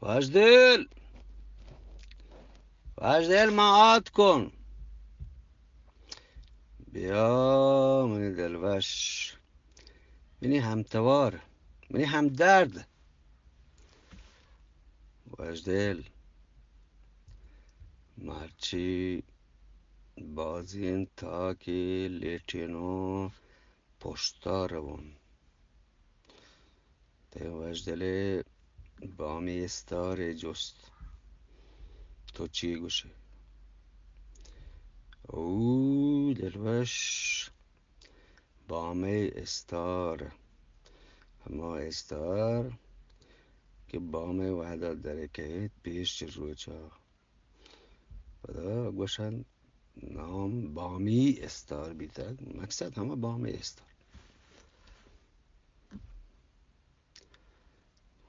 وژدل، وژدل، ما آتکن. بیا منی دلوش، منی ہمتوار، منی ہمدرد. وژدل، مرچی بازیں تاکے لیٹینوں پشتا روان. تئی وژدلے بامی استارے جست. تو چی گوشے؟ او دلوش، بامی استار، ہما استار کہ بامی وہدا درکیت پیش چہ روچا. پدا گوشنت نام بامی استار بیتگ، مقصد ہما بامی استار.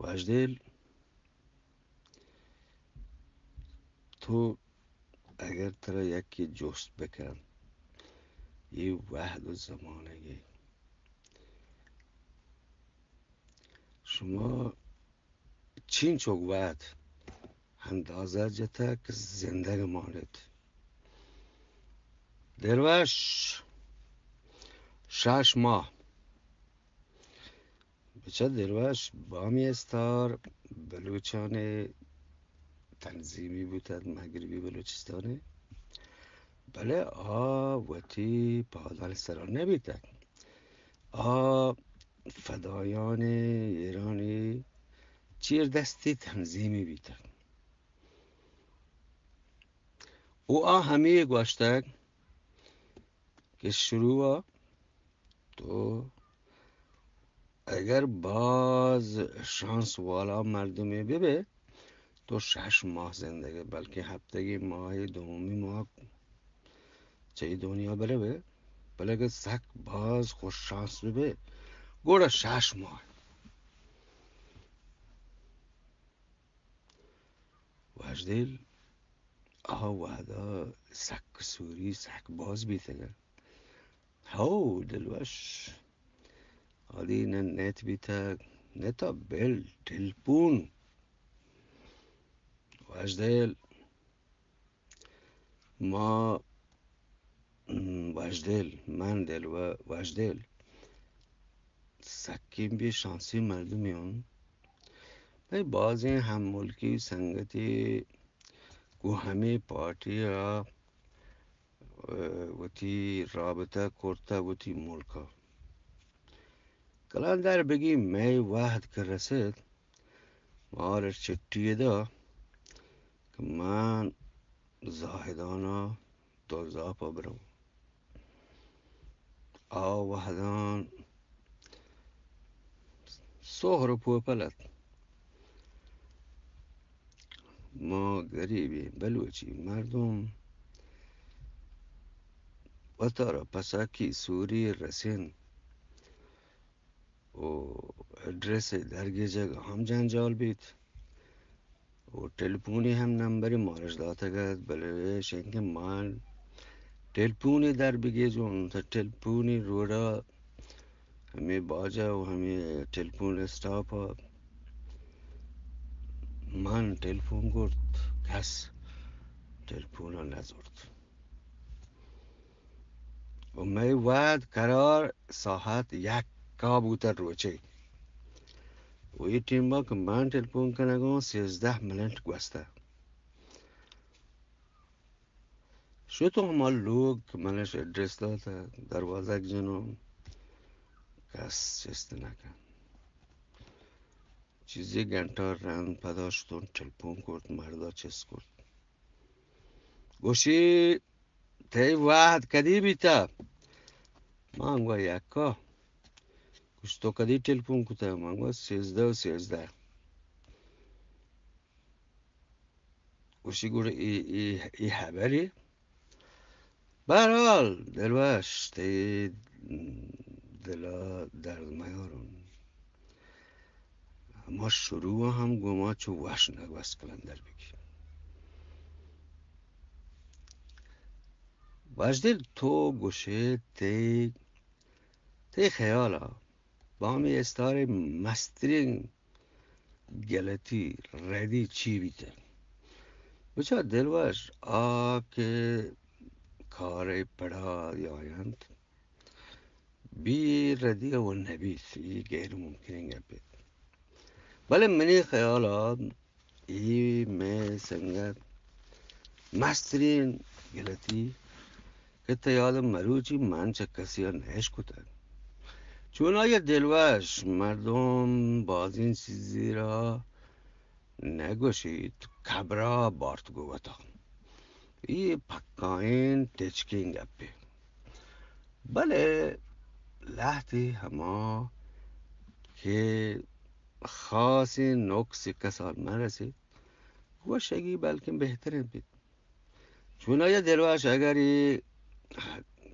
وژدل، تو اگر ترا یکے جست بکن، اے وہد و زمانگے شما چینچک وہد اندازہ جتگ کہ زندگ مانیت؟ دلوش، شش ماہ. بچار دلوش، بامی استار بلوچانی تنظیمی بوتگ، مغربی بلوچستانی، بلے آ وتی پادانی سرا نبیتگ. آ فدایان ایرانی چیردستی تنظیمی بیتگ. و آ ہمے گوشتگ کہ شروع تو اگر باز شانس والا مردمے ببے، تو شش ماہ زندگے، بلکہ ہفتگی ماہی، دومی ماہ چہ اے دنیا برے بے، بلے اگر سک باز خوش شانس ببے، گڑا شش ماہ. وژدل، آ وہدا سک سوری سک باز بیتگ. ہو دلوش، آدی نہ نیت بیتگ، نہ تا بل ٹیلپون. وژدل، ما، م، وژدل، من دل و وژدل، سکیں بے شانسی مردمے اوں. مئے بازیں ہم ملکی سنگتے گوں ہمے پارٹی ءَ وتی رابطہ کرتہ وتی ملک ءَ. کلندر بگی مئے وہد کہ رست، مارا چٹی ءَ دا کہ من زاہدان ءَ دلزاپ ءَ برو. آ وہداں سہر ءُ پوپل ات. ما گریبیں بلوچی مردم وتارا پساکی سوری رسین ءُ ایڈریس ءِ درگیجگ ءَ ہم جنجال بیت ءُ ٹیلیفونی ہم نمبرے مارش داتگ ات، بلے ایش انت کہ من ٹیلیفونے در بگیجوں، تہ ٹیلیفونی روڈا ہمے باجا ءُ ہمے ٹیلیفون اسٹاپ ءَ من ٹیلیفون کرت، کس ٹیلیفون ءَ نہ زرت. ءُ مئے وہد قرار ساعت یک ءَ بوتہ روچے. ءُ اے ٹیم ءَ کہ من ٹیلیفون کنگ ءَ اوں، سیزدہ منٹ گوستہ. شتوں ہما لوگ کہ منش ایڈریس داتہ، دروازگ جنوں، کس چست نہ کن. چیزے گھنٹہ رند پدا شتوں ٹیلیفون کرت، مردا چست کرت. گوشی، تئی وہد کدی بیتہ؟ من گو یکا. گوشت، تو کدی ٹیلیفون کتہ؟ من گو سیزدہ ءُ سیزدہ. گوشی، گڑا اے، اے، اے ہبرے؟ بہرحال، دلوش، تئی دل ءَ درد میارن. ہما شروع ءَ ہم گوں ما چو وش نگوست کلندر بگی. وژدل، تو گوشے تئی، تئی خیال ءَ بامی استار ءِ مستریں گلتی، ردی چی بیتہ؟ بچار دلوش، آ کہ کارے پڑا یا انت، بی ردی و نبیت، ای غیر ممکنیں گپے۔ بلے منی خیال ء اے مئے سنگت مسترین گلتی کہ تئی یاد مروچی من چہ کسی ء نہ اشکتگ۔ چونائی ء دلوش مردم بازیں چیزے را نہ گوشیت، کبرا بارت گوں وتا۔ اے پکائیں تچکیں گپے۔ بلے لہتے ہما کہ خاصیں نقصے کسا نہ رسیت، گوشگی بلکیں بہتریں بیت۔ چونایا دلوش اگر اے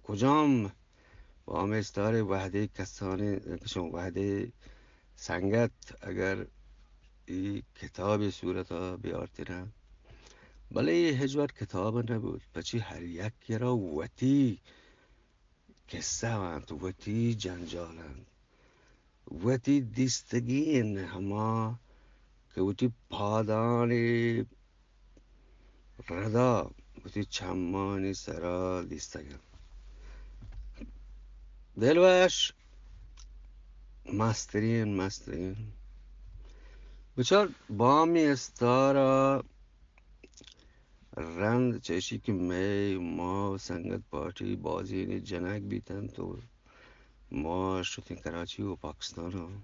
کجام وامی استارے وہدے کسانی، کسان وہدے سنگت اگر اے کتابے صورتا بیارتنہ، بلے اے ہچ وقت کتاب نہ بوت، پچی ہر یکے را وتی قصہ انت، وتی جنجال انت، وتی دیستگین ہما کہ وتی پادانی ردا وتی چمانی سرا دیستگ انت۔ دلوش مسترین، مسترین۔ بچار بامی استارا رند چہ ایشی کہ مئے ما و سنگت پارٹی بازینے جنگ بیتنت و ما شتیں کراچی و پاکستان ء۔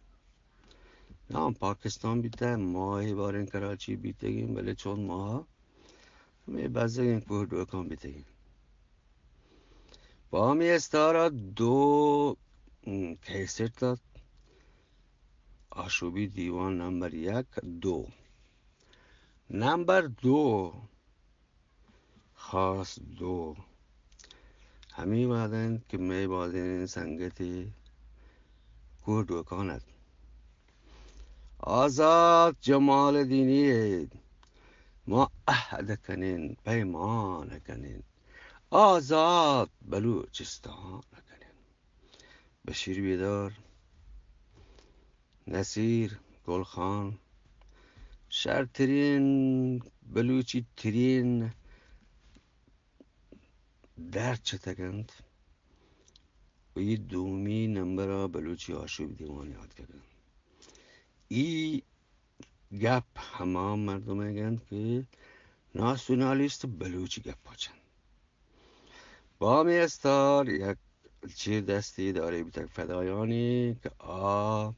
نام پاکستان بیتہ، ما اے باریں کراچی بیتگیں، بلے چون ما ہمے بزگیں کوہ ڈوکان بیتگیں۔ پہ ہمے استارا دو، م، کیسٹ دات۔ آشوبی دیوان نمبر یک، دو۔ نمبر دو، خاص دو، ہمے وہد انت کہ مئے بازیں سنگتے کوہ ڈوکان ات۔ آزات جمال دینی ء ما عہد کنین، پیمان کنین، آزات بلوچستان کنین۔ بشیر بیدار، نصیر گل خان، شرترین بلوچی ترین درد چتگ انت و اے دومی نمبر ء بلوچی آشوب دیوان یات کنگ انت۔ اے گپ ہما مردم ء انت کہ ناسیونالیست بلوچی گپ ء چنت۔ بامی استار یک چیر دستی داری بیتگ فدایانی کہ آ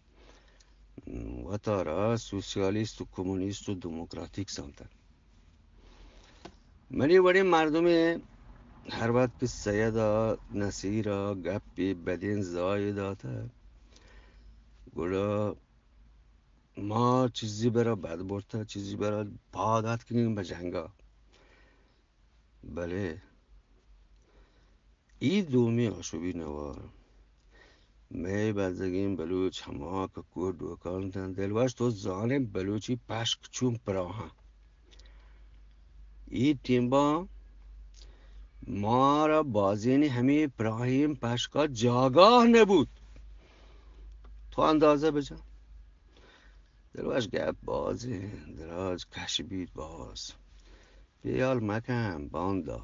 وتارا سوسیالیست و کمونیست و دموکراتیک زانتگ۔ منی وڑیں مردمے ہر وقت کہ سید ء نصیر ء گپے بدیں زاہے داتہ، گڑا ما چیزی برا بد برتہ، چیزی برا پاد آتکنیں بہ جنگا۔ بلے اے دومی آشوبی نوار مئے بزگیں بلوچ ہما کہ کوہ ڈوکان اتنت۔ دلوش تو زانے بلوچی پشک چون پراہاں۔ اے ٹیمبا مارا بازینے ہمے پراہیں پشکا جاگاہ نبوت۔ تو اندازہ بجن۔ دلوش گپ بازیں دراج کش بیت باز۔ بیال مکن باندا۔